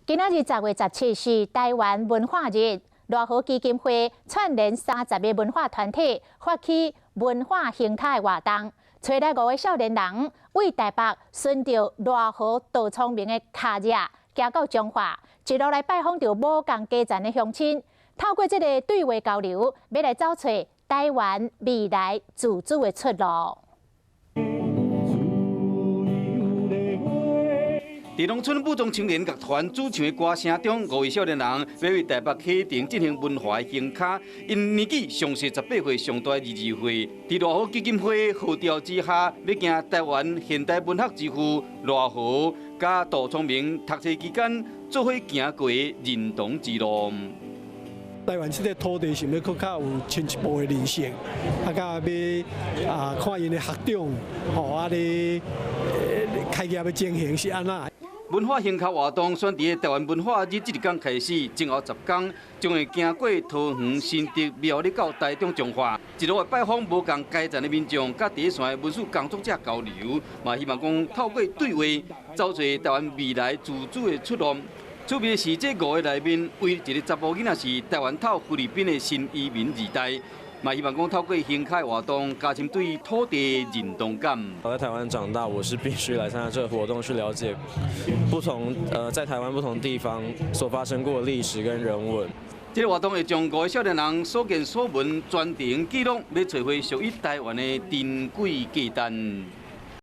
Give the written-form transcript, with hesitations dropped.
今仔日10月17是台灣文化日，賴和基金會串聯30個文化團體發起文化行跤的活動，揣來五个少年人對台北循著賴和杜聰明的跤跡行到彰化，一路來拜訪著無仝階層的鄉親，透過這个對話交流，欲來找揣台灣未來自主的出路。佇農村武裝青年樂團主唱的歌聲中，五位少年人欲對台北啟程進行文化行跤。𪜶年紀上細18歲，上大22歲。佇賴和基金會號召之下，欲行台灣現代文學之父賴和佮杜聰明讀冊期間做伙行過的認同之路。台灣這个土地想欲閣較有進一步的認識，啊，佮欲啊看𪜶的學長，吼啊咧開業的情形是按怎。文化行跤活動選佇台灣文化日這一工開始，前後10工將會行過桃園、新竹、苗栗到台中彰化，一路會拜訪無仝階層的民眾，佮第一線的文史工作者交流，嘛希望講透過對話，找揣台灣未來自主的出路。特別是這五个內面，唯一一个查埔囡仔是台灣透菲律賓的新移民二代，嘛希望講透過行跤活動，加深對土地認同感。我在台灣長大，我是必須來參加這個活動，去了解不同在台灣不同地方所發生過的歷史跟人文。這个活動會將五个少年人所見所聞全程記錄，欲揣回屬於台灣的珍貴價值。